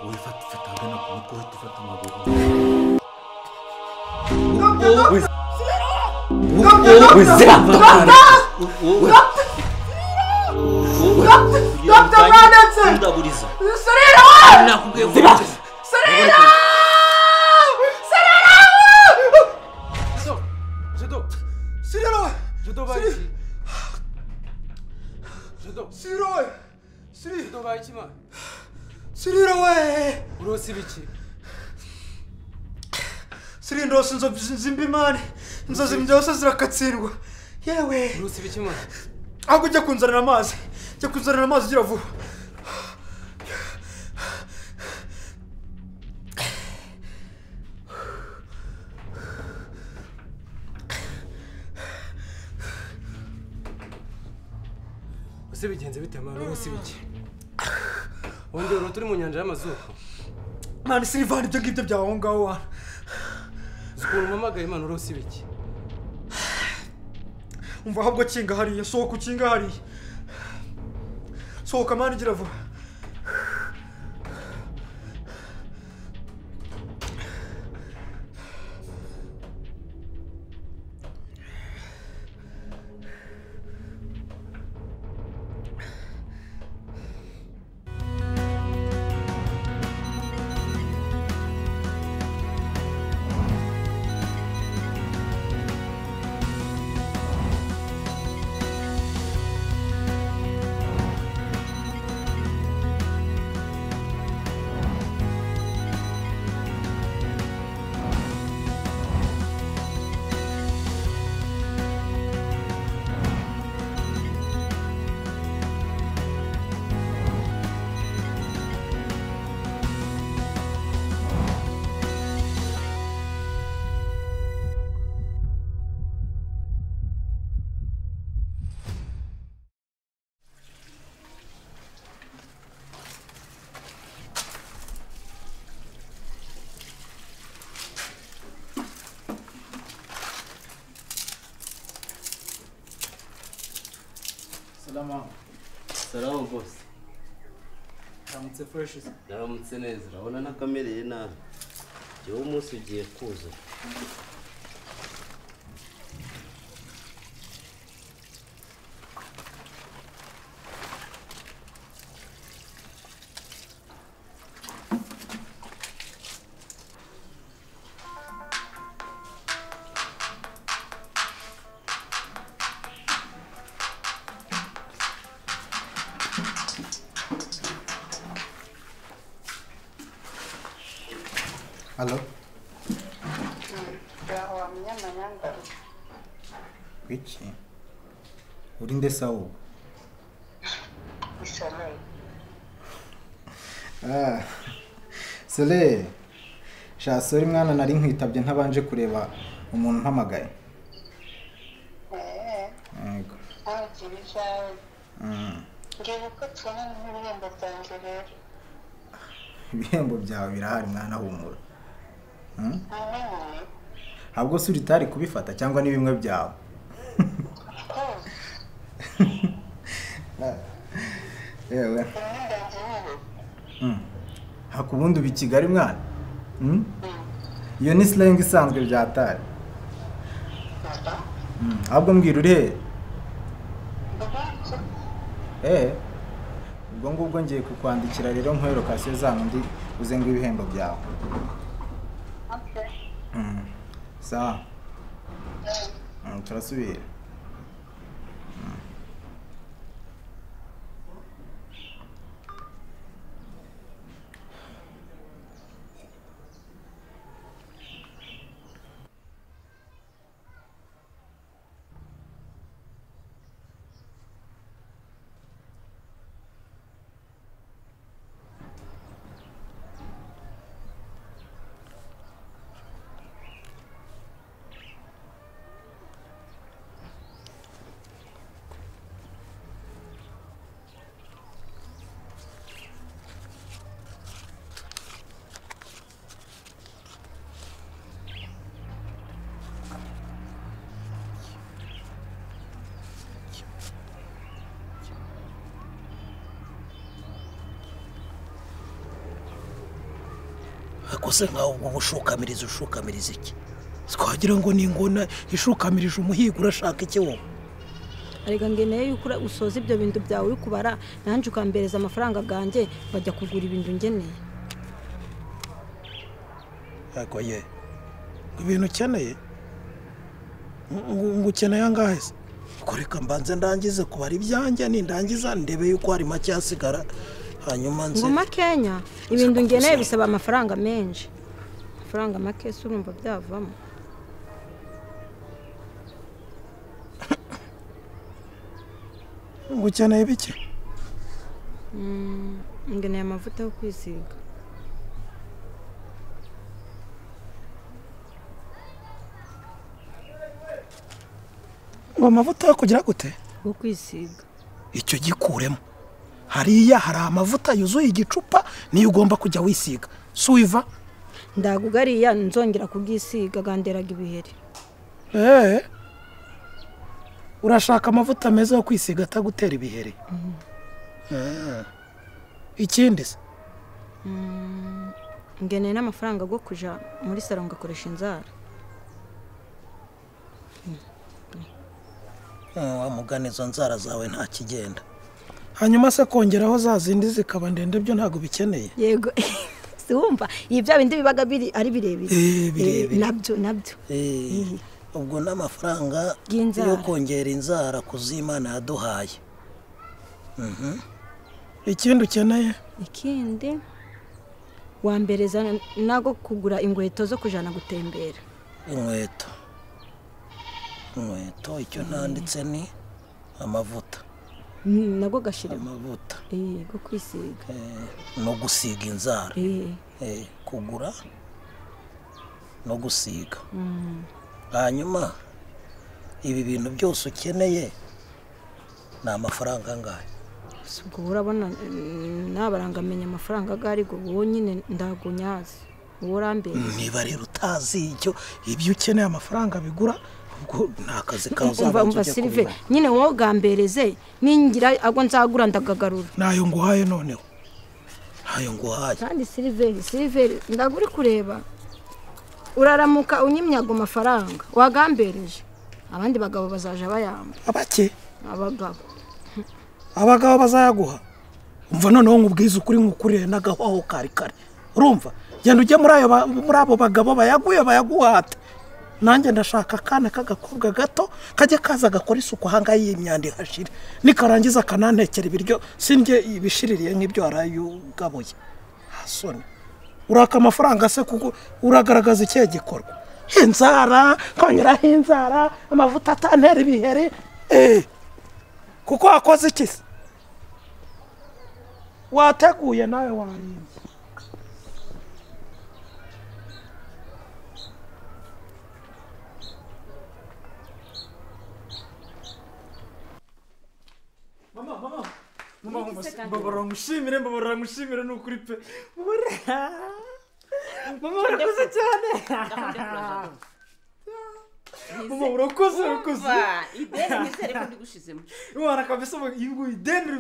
Wowe fata fata agana ku mutwe uhita ufata amaguru. Dr. Mwanetse! Ndaburiza. Serera! Nakubwiye ngo Serera! Serera! Jado! Serera! Jado bayi. Jado. Serera! Serera! Jado bayi kima. Serera we! Urose ibiki? Serera ndose inzozi zimbi mani. Inzozi byose zirakatsindwa. Yewe. Urose ibiki mani? Ahubwo ujya kunzanira amazi. Jya kunzanira amazi ugira vuba. Ese bigenze bite mani? Urose ibiki? Wongera urota uri mu nyanja y'amazuko. Mani Silivani ibyo ngibyo byawe aho ngaho wana. Uzi ukuntu umpamagaye mani urose ibiki? Umva ahubwo kinga hariya, sohoka ukinga hariya. Sohoka mani gira vuba. Salama. Salama boss. Ramutse fresh. Ramutse neza. Urabona nakamereye nabi. Jewe umunsi ugiye kuza. Halo? Kuki? Uri nde sawo? Ah. Sole. Sha sorry mwana nari nkwitabye ntabanje kureba umuntu mpamagaye. Yego. Ibihembo byawe birahari mwana humura. Ahubwo se uritari kubifata cyangwa ni bimwe byawe? Yewe. Hakubundi ubi Kigali mwana? Iyo ni slang isanzwe byatari. Ahubwo mbwira uri he? Ubwo ngubwo ngiye kukwandikira rero nkwe location zanyu ndi uze ngo ibihembo byawe. Sawa. Turasubira. Akose nkaho ubwo bushukamiriza ushukamiriza iki? Twagira ngo ni ingona ishukamirije umuhigo, urashaka iki wowe? Arega ngeneye yuko usoza ibyo bintu byawe uri kubara, nanje ukambereza amafaranga ganjye bajya kugura ibintu ngeneye. Yego ye. Ibintu ukeneye? Ngo ukeneye angahe se? Kureka mbanze ndangize kubara ibyanjye, nindangiza ndebe yuko hari make yasigara, hanyuma nze. Ngo makenya ibintu ngeneye bisaba amafaranga menshi. Amafaranga make se urumva byavamo? Ngo ukeneye bike? Ngeneye amavuta yo kwisiga. Ngo amavuta yo kugira gute? Yo kwisiga. Icyo gikuremo. Hariya hari amavuta yuzuye igicupa niyo ugomba kujya wisiga. Suiva. Ndagugariya nzongera kugisiga ganderaga ibiheri. Urashaka amavuta meza yo kwisiga atagutera ibiheri? Ikindi se? Ngeneye n'amafaranga go kuja muri salon ngakoresha inzara. Wa mugani izo nzara zawe nta kigenda. Hanyuma se kongeraho za zindi zikaba ndende byo ntago bikeneye? Yego. Si wumva ibya bindi bibaga biri ari birebire. Nabyo nabyo. Ubwo n'amafaranga yo kongera inzara kuzimana yaduhaye. Ikindi ukeneye? Ikindi wambereza nago kugura inkweto zo kujana gutembera. Inkweto. Inkweto icyo nanditse ni amavuta. Nago gashira amavuta. Go kwisiga. No gusiga inzara. Kugura no gusiga. Hanyuma ibi bintu byose ukeneye ni amafaranga angahe? Ubwo urabona nabarangamenya amafaranga gari go wonyine ndagunyazi. Urambere. Niba rero utazi icyo ibyo ukeneye amafaranga bigura, ubwo nta kazi kawe uzabanza ujya kubibona. Nyine wowe gambereze ningira ago nzagura ndagagarura. Nayo nguhaye noneho. Nayo nguhaye. Kandi Silver ndaguri kureba. Uraramuka unyimyago mafaranga wagambereje. Abandi bagabo bazaje bayamba. Abake? Abagabo. Abagabo bazayaguha. Umva noneho nkubwiza ukuri nkukurire nagaho kari kare. Urumva? Genda ujye muri ayo muri abo bagabo bayaguye bayaguhata. Nanjye ndashaka akana k'agakobwa gato kajye kaza gakora isuku hanga y'imyanda ihashira. Nikarangiza kanantekera ibiryo sinjye ibishiririye nk'ibyo arayugabuye. Hasoni. Uraka amafaranga se kuko uragaragaza ikihe gikorwa? Inzara, kongeraho inzara, amavuta atantera ibiheri. Kuko wakoze iki se? Wateguye nawe warinze. Mama, mama. Mama, mbabarira ngushimire nukuri pe. Mama urakoze cyane. Mama urakoze. Ideni nizere ko ndigushizemo. Mwana kabisa ideni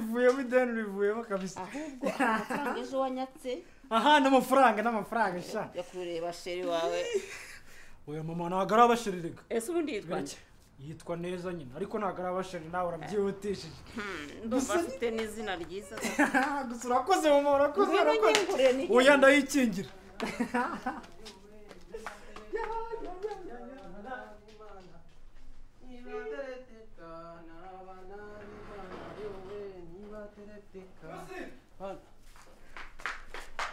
rivuyemo kabisa. Ahubwo amafaranga ejo wanyatse. Aha n'amafaranga sha. Yo kureba sheri wawe. Oya mama ntabwo ari abasheri rega. Ese ubundi yitwa nde? Yitwa neza nyine ariko ntabwo ari abasheri nawe urabyihutishije. Ndumva afite n'izina ryiza. Gusa urakoze mama urakoze. Oya ndayikingira.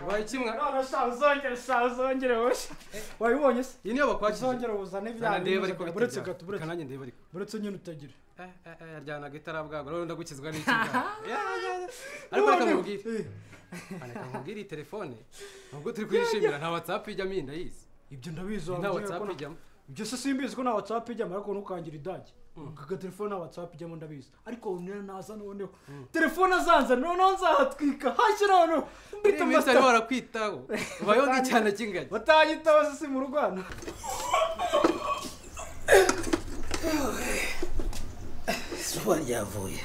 Ubaye kimwe? None sha uzongere wowe. Wabibonye se? Iyi niyo bakwakije. Uzongere uzane ibya ndeba ariko buretse gato buretse. Kananye ndeba ariko. Buretse nyine utagira. Yaryanaga itarabwagura rero ndagukizwa n'iki bwa. Ariko reka mubwire. Reka mubwire telefone. Nubwo turi kuyishimira nta WhatsApp ijyamo inda yizi. Ibyo ndabizi nta WhatsApp ijyamo. Ibyo se simbizi ko nta WhatsApp ijyamo ariko ntukangira idage. Kaga telefone nta WhatsApp ijyamo ndabizi. Ariko nera naza noneho. Telefone azanza noneho nzahatwika. Hashira noneho. Mbita mbata barakwitaho. Ubayeho nk'icyana cy'ingagi. Batanyitaho se mu rwano. Izuba ryavuye.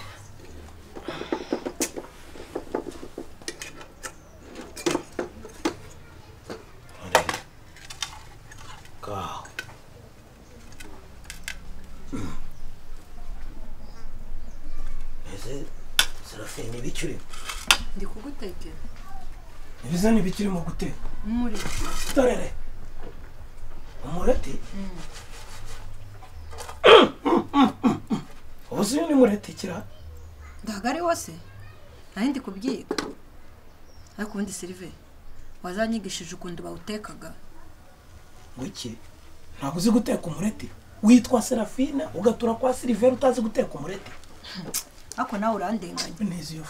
Ese Serafine ibiki? Ndi kugutekera. Ibiza ni ibiki urimo guteka? Umureti. Torere. Umureti? Uzi ni mureti kira? Ndaga ari wose. Nari ndi kubyiga. Ariko ubundi Sylvain wazanyigishije ukuntu bawutekaga. Ngwiki? Ntabwo uzi guteka umureti? Witwa Serafine ugatura kwa Sylvain utazi guteka umureti? Ako nawe urandenganya.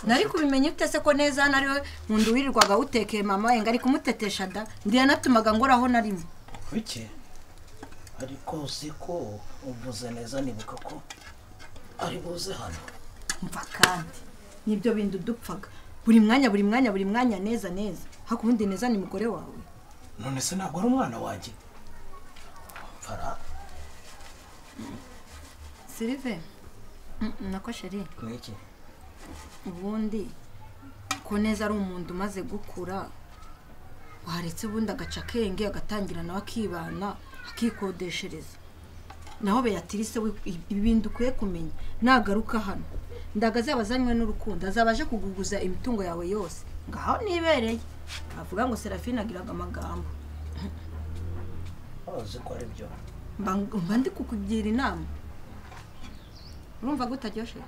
Nari kubimenya ute se ko neza nari mundu wirirwaga utekeye mama yenga ari kumutetesha da ndiye natumaga ngoraho narimo. Biki? Ariko uzi ko uvuze neza nibuka ko ari buze hano. Mva kandi nibyo bindu dupfaga buri mwanya buri mwanya buri mwanya neza neza. Hakubundi neza ni mugore wawe. None se ntabwo ari umwana wanjye? Mfara. Sylvain nako sheri. Niki? Ubundi ko neza ari umuntu umaze gukura waretse ubundi agaca kenge agatangira nawe akibana akikodeshereza. Naho Beatrice ibintu ukwiye kumenya nagaruka hano ndaga azabazanywe n'urukundo azabaje kuguguza imitungo yawe yose ngaho nibereye avuga ngo Serafine agiraga amagambo. Uzi ko ari byo. Mba ndi kukugira inama. Urumva gutaryoshe?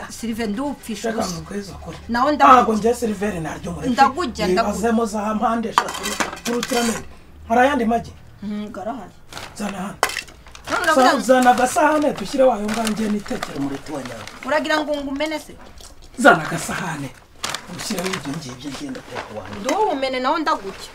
Sylvain ndupfisha gusa. Naho ndago nje Sylvain naryo mureke. Ndagujya ndaguzemo za mpande eshatu urukiramende. Hari ayandi magi? Garahari. Zana hano. Zana agasahane dushyire wayo ngange nitekere mureti wa nyawe. Uragira ngo ngumene se? Zana agasahane. Ushyire ibyo ngibyo ngenda teka wanjye. Nduwumene naho ndagujya.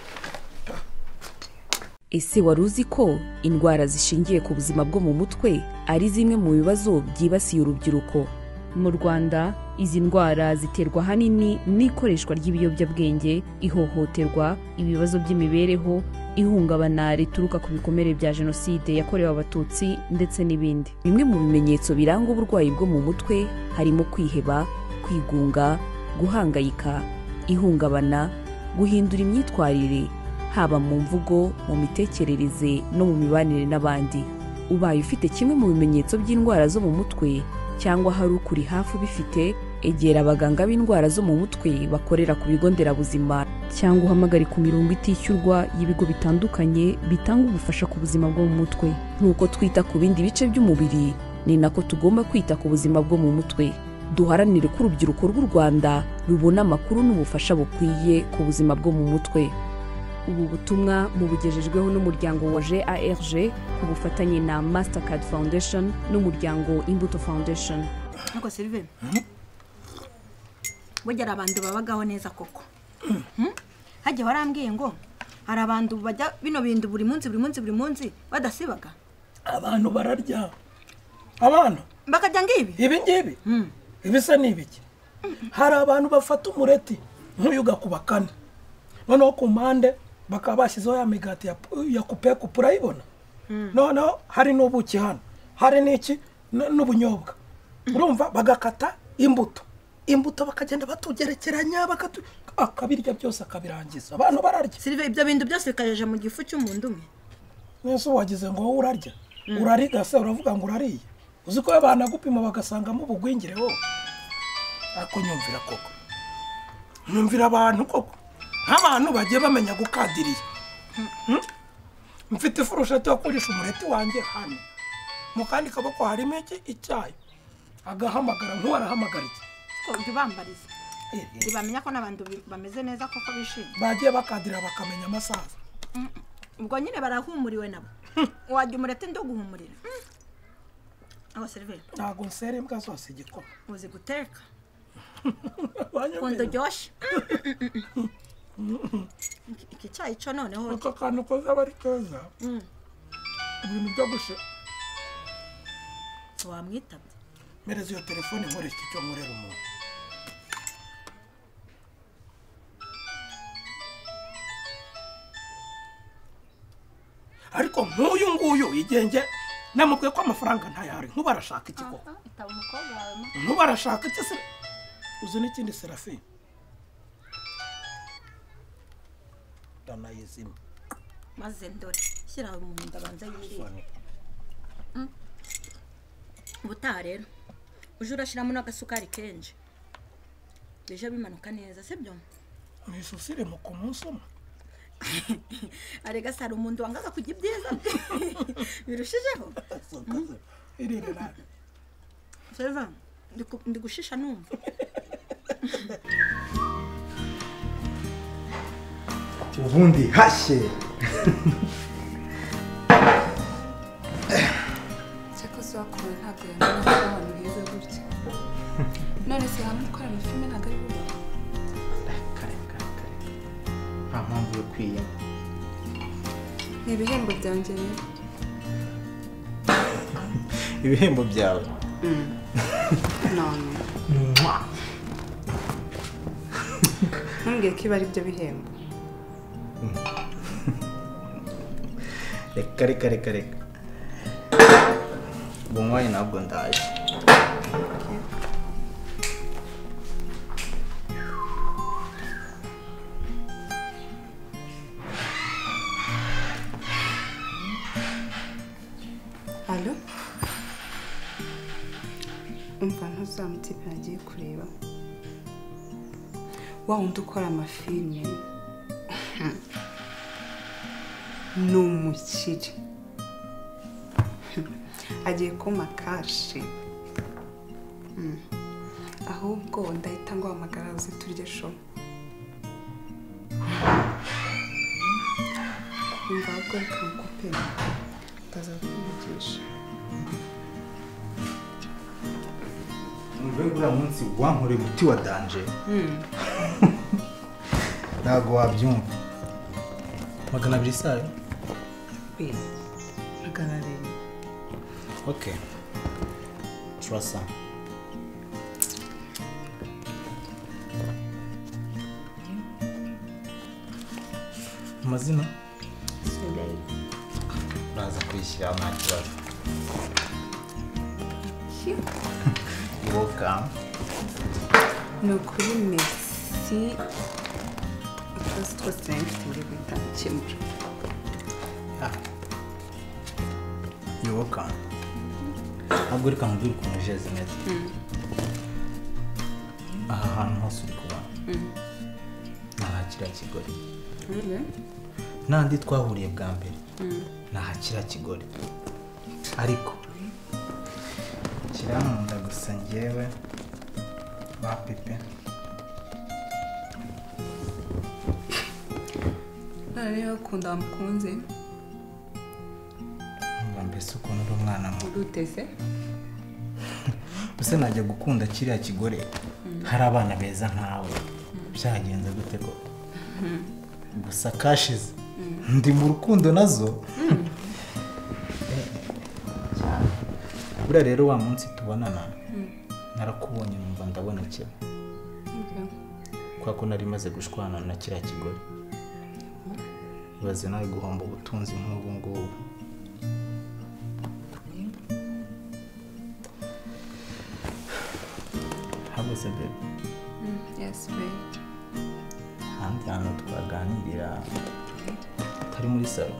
Ese wari uzi ko indwara zishingiye ku buzima bwo mu mutwe ari zimwe mu bibazo byibasiye urubyiruko? Mu Rwanda izi ndwara ziterwa ahanini n'ikoreshwa ry'ibiyobyabwenge, ihohoterwa, ibibazo by'imibereho, ihungabana rituruka ku bikomere bya jenoside yakorewe Abatutsi ndetse n'ibindi. Bimwe mu bimenyetso biranga uburwayi bwo mu mutwe harimo kwiheba, kwigunga, guhangayika, ihungabana, guhindura imyitwarire haba mu mvugo, mu mitekerereze no mu mibanire n'abandi. Ubaye ufite kimwe mu bimenyetso by'indwara zo mu mutwe cyangwa hari ukuri hafi ubifite, egera abaganga b'indwara zo mu mutwe bakorera ku bigo nderabuzima cyangwa uhamagare ku mirongo itishyurwa y'ibigo bitandukanye bitanga ubufasha ku buzima bwo mu mutwe. Nk'uko twita ku bindi bice by'umubiri, ni nako tugomba kwita ku buzima bwo mu mutwe. Duharanire ko urubyiruko rw'u Rwanda rubona amakuru n'ubufasha bukwiye ku buzima bwo mu mutwe. Ubu butumwa mubugejejweho n'umuryango wa GARG ku bufatanye na Mastercard Foundation n'umuryango Imbuto Foundation. Nako Sylvain. Burya abantu babagaho neza koko. Hajye warambwiye ngo hari abantu bajya bino bintu buri munsi buri munsi buri munsi badasibaga. Abantu bararya. Abantu bakajya ngibi. Ibi ngibi. Ibisa nibiki. Hari abantu bafata umureti nk'uyu gakuba kane. Noneho ku mpande bakaba bashyizeho ya migati ya kupe urayibona. Noneho hari n'ubuki hano, hari n'iki n'ubunyobwa. Urumva bagakata imbuto, imbuto bakagenda batugerekeranya akabirya byose akabirangiza. Abantu bararya. Sylvain ibyo bintu byose bikajeje mu gifu cy'umuntu umwe. Nese wagize ngo wowe urarya, urariga se uravuga ngo urariye. Uzi ko banagupima bagasangamo ubugwingire wowe. Ako nyumvira koko. Nyumvira abantu koko. Abantu bagiye bamenya gukadiriye. Mfite ifurusheti yo kurisha umureti wanjye hano. Mu kandi kaboko harimo iki icyayi. Agahamagara nk'uwarahamagara iki. Ko bambariza. Ntibamenya ko n'abantu bameze neza koko bishimye. Bagiye bakadira bakamenya amasaha. Ubwo nyine barahumuriwe nabo. Wajya umureti ndoguhumurira. Aho Sylvain. Ntago nsere imbwa zose igikoma. Uzi guteka. Kondo ryoshe. Iki cyayi cyo noneho aka kantu koza bari keza. Ibintu byo gushe. Wamwitabye. Mereza iyo telefone nkoresha icyo nkorera umuntu. Ariko nk'uyu nguyu igenge namubwiye ko amafaranga ntayari nkubarashaka iki koko? Nkubarashaka iki se? Uzi n'ikindi Serafine. Danayizima. Maze ndore shyira umuntu ndabanza yirire. Ubutaha rero uje urashyiramo n'agasukari kenshi bije bimanuka neza, sibyo? Nisusire mu kumunsi umwe. Arega sara umuntu wangaza kujya ibyiza birushijeho. Irire nawe. Seva ndi gushisha numva. Ubundi hashye. Cyakoze wakora ntabwo yamenya ko ahantu heza gutya. None se hamwe ukora amafilme ntabwo ari buba. Kare kare kare. Nta mpamvu yo kwiyema. Ni ibihembo byanjye rero. Ibihembo byawe? None. Ntumbwire ko ibi ari byo bihembo. Reka reka reka reka. Bunywaye ntabwo ndaje. Allo? Umva ntuzamutipe nagiye kureba. Wa wundi ukora amafilme. Ni umukire. Agiye kumpa kashi. Ahubwo ndahita nguhamagara uze turye show. Umva ahubwo reka ngukupe. Ndaza kukuvugisha. Umva uriya munsi wankoreye umuti wa danje. Ntabwo wabyumva. 200 sayo? 200. Okay. Trust. Amazina? Soleil. Uraza kwishyira nta kibazo. You're welcome. Ni ukuri merci. Utubazo twose nari mfite ngiye guhita nkemura. You're welcome. Ahubwo reka nkubwire ukuntu je zimeze. Aha hantu hose uri kubona ni aha kiriya kigore. N'ahandi twahuriye bwa mbere ni aha kiriya kigore. Ariko kirankunda gusa njyewe ba pepe. None niba ukunda wamukunze? Mbese ukuntu uri umwana muto. Uruteze? Ese najya gukunda kiriya kigore hari abana beza nkawe byagenze gute koko? Gusa kashize ndi mu rukundo nazo. Buriya rero wa munsi tubonana narakubonye numva ndabonekewe. Kubera ko nari maze gushwana na kiriya kigore. Ibaze nawe guhomba ubutunzi nk'ubu ngubu. Habose baby. Yes baby. Ahandi hantu twaganirira atari muri salo.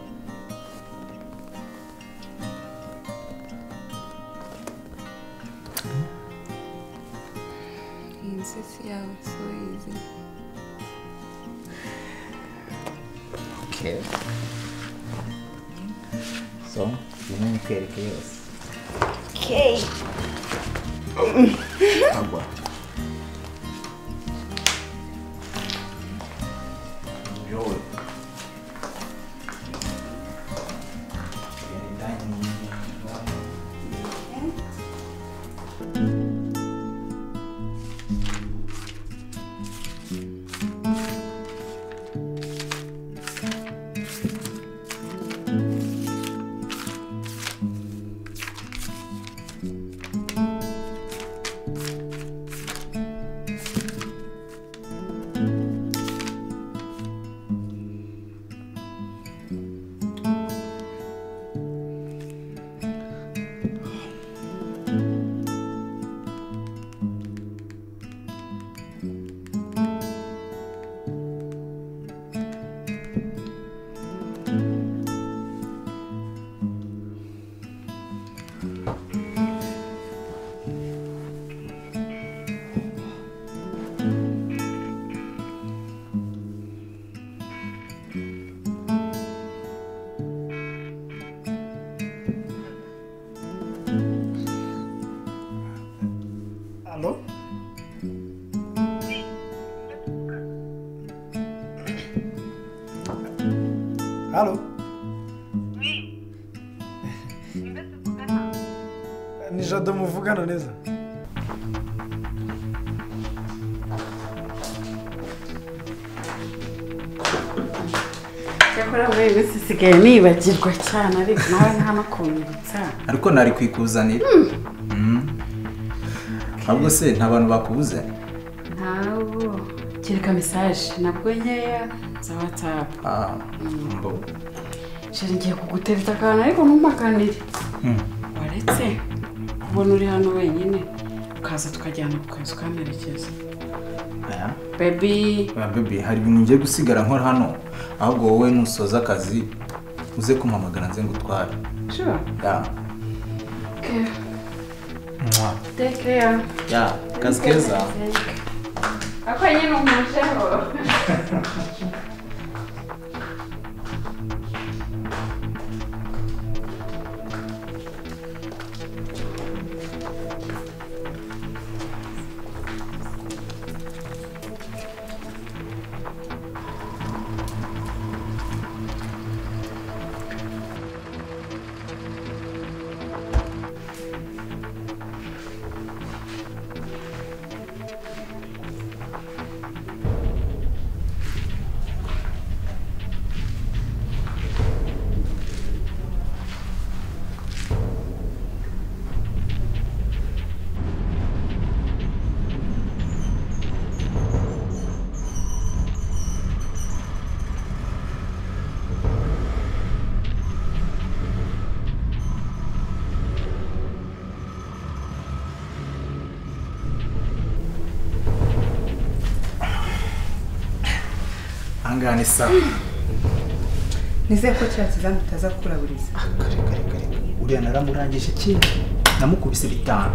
Iyi nsesi yawe so easy. Okay. So, ngwino nyikwereke yose. Okay. Agwa. Enjoy. Allo? Allo? Oui. Ni Jado muvugana neza. Cyakora muri iyi minsi isigaye nibagirwa cyane ariko nawe nta no kunyibutsa. Ariko nari kwikuzanira. Ahubwo se nta bantu bakubuze? Ntabo. Kereka message nabwo nkeya za WhatsApp. Mbo. Sheri ngiye kugutereta akantu ariko ntumpakanire. Waretse kubona uri hano wenyine ukaza tukajyana ku kazi ukamperekeza. Baby. Baby, hari ibintu ngiye gusigara nkora hano ahubwo wowe nusoza akazi uze kumpamagara nze ngutware. Sure. Yeah. Okay. Mwah. Take care. Yeah, kazi keza. Ako nyine umusheho. Angane sawa. Nizeye ko kiriya kizami utaza kuraburiza. Kare kare kare. Uriya naramurangije kera. Namukubise 5.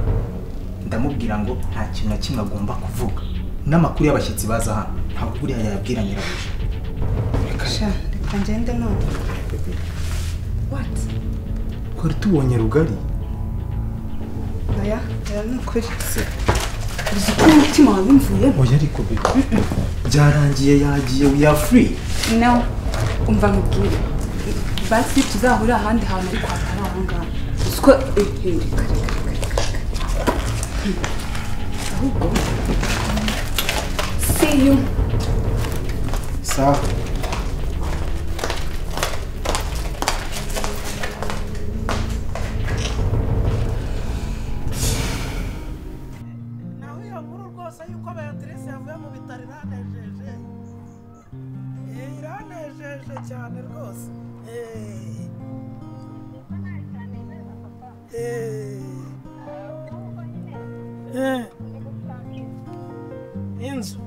Ndamubwira ngo nta kintu na kimwe agomba kuvuga. N'amakuru y'abashyitsi baza hano ntabwo uriya yayabwira nyirabuja. Reka reka ngende none. What? Twari tubonye rugari. Oya, oya ni ukuri. Uzi ko umutima wawe wimvuyemo? Oya ariko bebe. Byarangiye yagiye, we are free. No, umva nkubwire. Basi tuzahurira ahandi hantu ariko hatari aho ngaho. Uzi ko reka reka reka. Ahubwo see you. Sawa. Cyane rwose. Inzu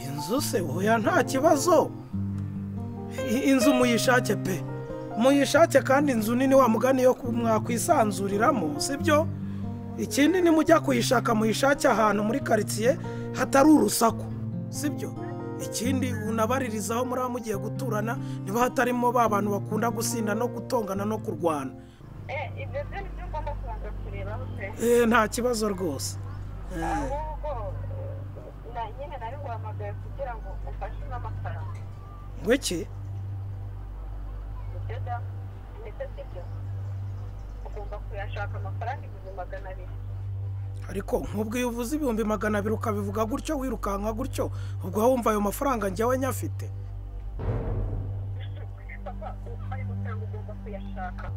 inzu se oya nta kibazo. Inzu muyishake pe. Muyishake kandi inzu nini wa mugani yo mwakwisanzuriramo, sibyo? Ikindi ni mujya kuyishaka muyishake ahantu muri quartier hatari urusaku, sibyo? Ikindi unabaririzaho muri mugiye guturana niba hatarimo ba bantu bakunda gusinda no gutongana no kurwana. Ibyo byo nibyo ngomba kubanza kurebaho pe. Nta kibazo rwose. Ahubwo na nyine nari guhamagaye kugira ngo ufashe n'amafaranga. Ngwiki? Ugomba kuyashaka amafaranga 200,000. Ariko nk'ubwo iyo uvuze 200,000 ukabivuga gutyo wirukanka gutyo ubwo wumva ayo mafaranga njyewe nyafite. Papa, ayo mafaranga ugomba kuyashaka.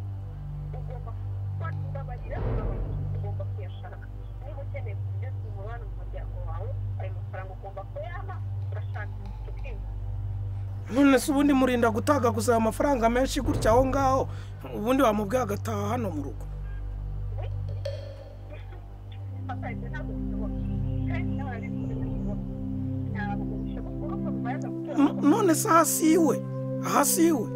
Ugomba kubabarira, ugomba kuyashaka. Niba ukeneye kujya umubano mu muryango wawe, ayo mafaranga ugomba kuyama, urashaka tukiga. None se ubundi murinda gutaga gusa amafaranga menshi gutya aho ngaho ubundi wamubwiye agataha hano mu rugo. None se hasi iwe, hasi iwe.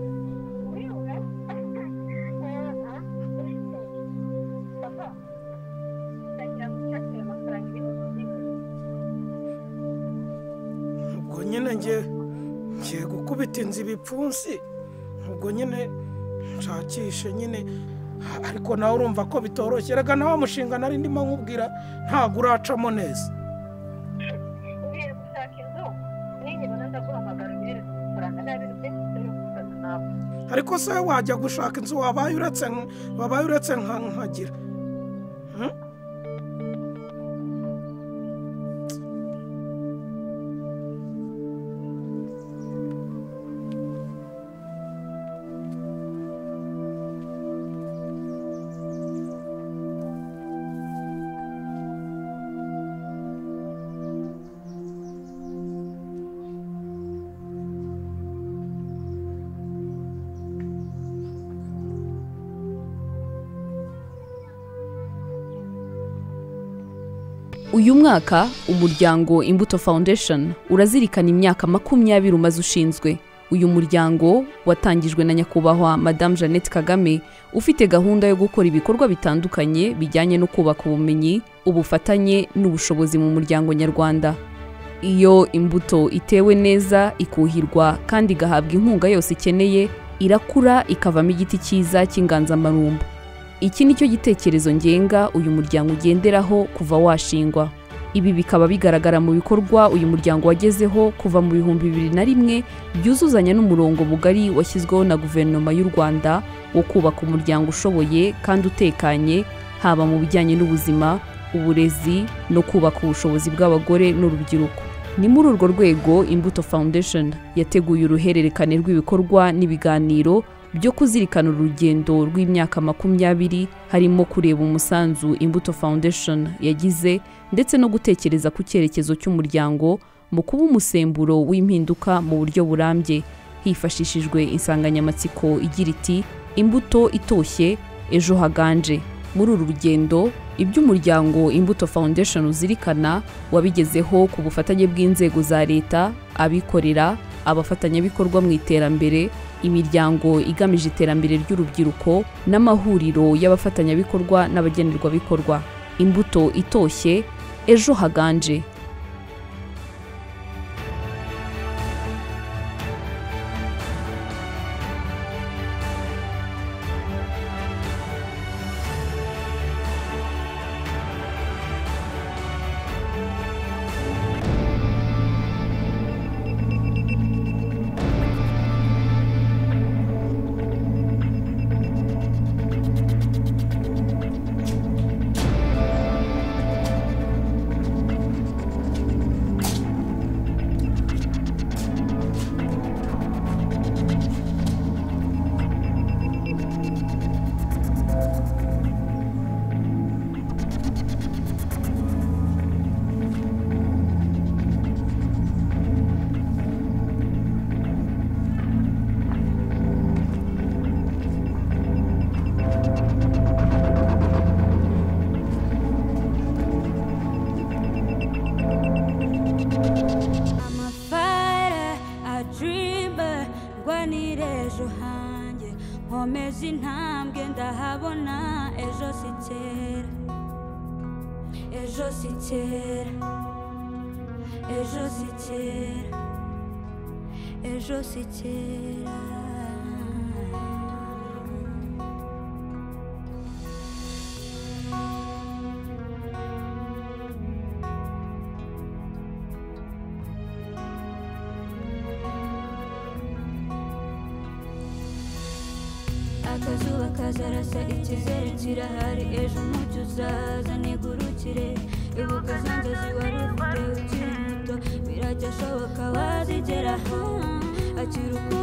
Ubwo nyine ngiye gukubita inzu ibipfunsi, ubwo nyine nshakishe nyine, ariko nawe urumva ko bitoroshye. Reka nawe mushinga nari ndimo nkubwira ntabwo uracamo neza. Ugiye gushaka inzu ninyibona ndaguhamagara unyereze amafaranga, nta bintu byinshi turi gufata nawe. Ariko se wajya gushaka inzu wabaye uretse nkagira. Uyu mwaka umuryango Imbuto Foundation urazirikana imyaka 20 umaze ushinzwe. Uyu muryango watangijwe na Nyakubahwa Madame Jeannette Kagame, ufite gahunda yo gukora ibikorwa bitandukanye bijyanye no kubaka ubumenyi, ubufatanye n'ubushobozi mu muryango nyarwanda. Iyo imbuto itewe neza, ikuhirwa kandi igahabwa inkunga yose ikeneye, irakura ikavamo igiti cyiza cy'inganzamarumbo. Iki nicyo gitekerezo ngenga uyu muryango ugenderaho kuva washingwa. Ibi bikaba bigaragara mu bikorwa uyu muryango wagezeho kuva mu 2001 byuzuzanya n'umurongo mugari washyizweho na Guverinoma y'u Rwanda wo kubaka umuryango ushoboye kandi utekanye, haba mu bijyanye n'ubuzima, uburezi no kubaka ubushobozi bw'abagore n'urubyiruko. Ni muri urwo rwego Imbuto Foundation yateguye uruhererekane rw'ibikorwa n'ibiganiro byo kuzirikana urugendo rw'imyaka 20, harimo kureba umusanzu Imbuto Foundation yagize ndetse no gutekereza ku cyerekezo cy'umuryango mu kuba umusemburo w'impinduka mu buryo burambye, hifashishijwe insanganyamatsiko igira iti imbuto itoshye ejo haganje. Muri uru rugendo iby'umuryango Imbuto Foundation uzirikana wabigezeho ku bufatanye bw'inzego za leta, abikorera, abafatanyabikorwa mu iterambere, imiryango igamije iterambere ry'urubyiruko n'amahuriro y'abafatanyabikorwa n'abagenerwabikorwa. Imbuto itoshye ejo haganje. Nkomeza intambwe ndahabona ejo si kera, ejo si kera, ejo si kera, ejo si kera. Akazuba kazarasa icyizere kirahari, ejo umucyo uzaza nigurukire. Ibuka za nzozi wari ufite ukiri muto, biracyashoboka wazigeraho. Akira.